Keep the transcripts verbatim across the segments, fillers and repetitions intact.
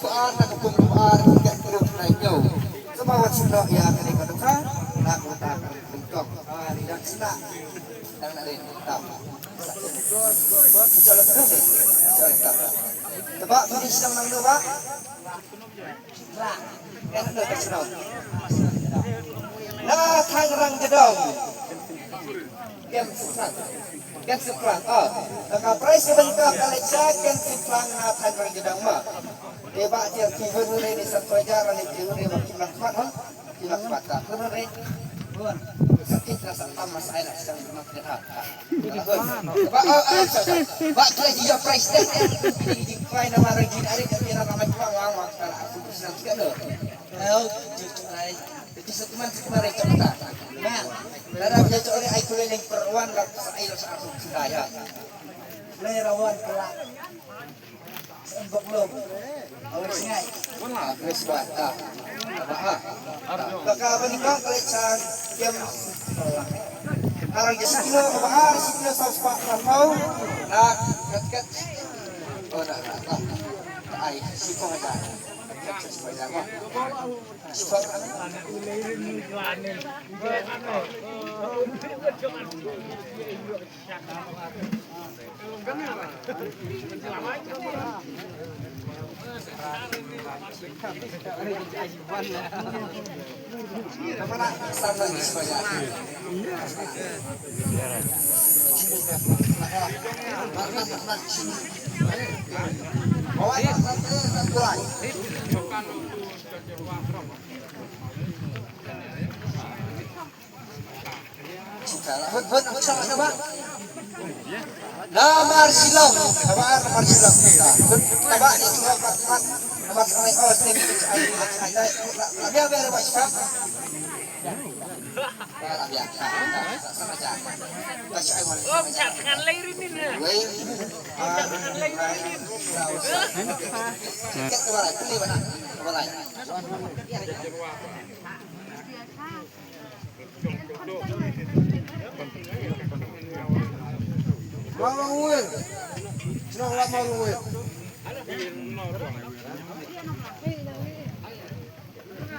Ba ar na ka pung ba ar ka ka ka ka ka. Sema wat seno ïa ka ni ka duka. Na ka ta ka ka ka. Ah, ni dah sena. Dang na rin. Tam. Jalan tu ni. Jalan tam. Tebak ni sedang nang dua. Lang. Kan ada ka seno. Na thang rang jedong. Kem Suklang. Kem Suklang. Oh. Ka prize ka bengkah ka lecture Kem Suklang na thang rang jedong ma. Dei ba tiar ki hun re ni sa praja ra ni ki hun re ba ki mak mat ha. Ki mak mat ta. Hun re. Bun. Sakit rasa tam mas ai lah sang mak ni ha. Ba oh ai sa. Ba tu ji yo prize deh. Ji ji pai nama rajin ari ka kira nama tuang wang wang kala aku senang sekali. Hello, tu tu ai. Ti sa kuman sa kuman re chapta. Na, dara bia chori ai kuleleng perwan la sa ai la sa aku sida ya. Lei rawan kelak. Sa bok lo. Awak singai. Wala, wis ba ta. Ba ha. Baka bani kong kelek san kem. Arang ke sikilo ba ha, sikilo sa spa ka kau. Na, kat kat. Oh, na, na, na. Ai, sikong aja. Kat kat sikong aja. Namar Shillong, namar Shillong. Namar Shillong. Namar Shillong. Mawlong Win. Shnong Lap Mawlong Win.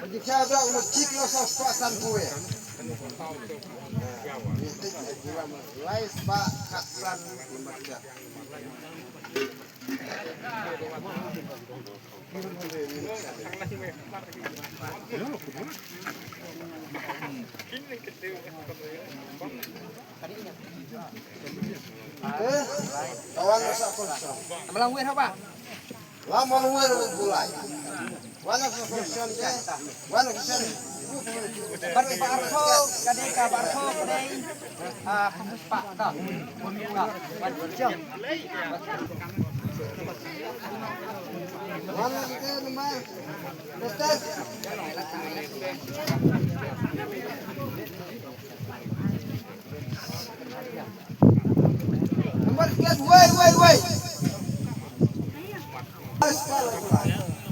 Pynjikha da u Chik Lo Sa Spah San Pue. Lai spah khat san. Eh, kawan sa konsol. Malang wer apa? Lam wan wer bulai. Wan sa konsol de. Wan sa. Bar bar ko, kadai ka bar ko, kadai. Ah, khusus pak ta. Wan sa ke nama. Number tiga, wei, wei, wei.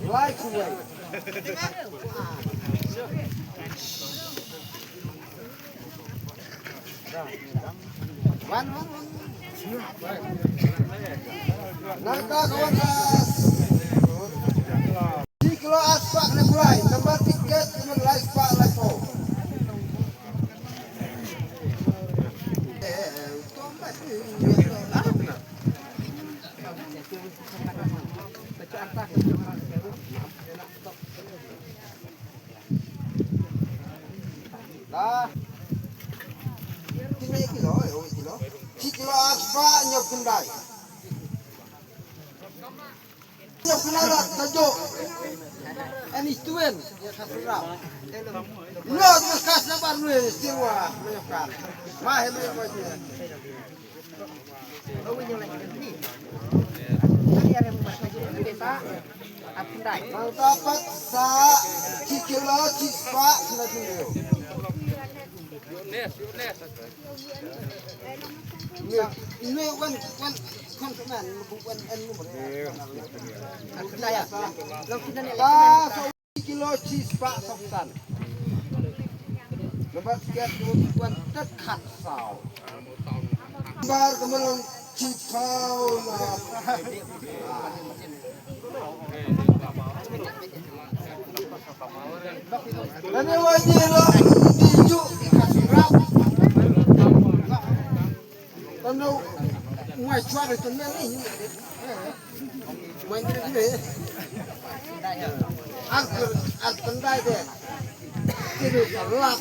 Wei, wei. Wan, wan, wan. Nangta ka wan ka. Shi kilo ar spah khyndai phew lai, number tiket kmen lai spah laiphew. Shi kilo ar spah hynñiew phew khyndai. Hynñiew phew khyndai la tajuk. Ani tuen. Lo tu kas na bar nui siwa. Ma he nui ko. Nangta pat sa shi kilo shi spah khyndai phew. Kilo shi spah sawphew san. Number tiket wan tet khat saw. Number kemlong shi phew na. Lane wa ji lo, ti ju ka sirap. Tano wa chwa de tano ni. Wa ni ni. Al al tandai de. Ti de lap.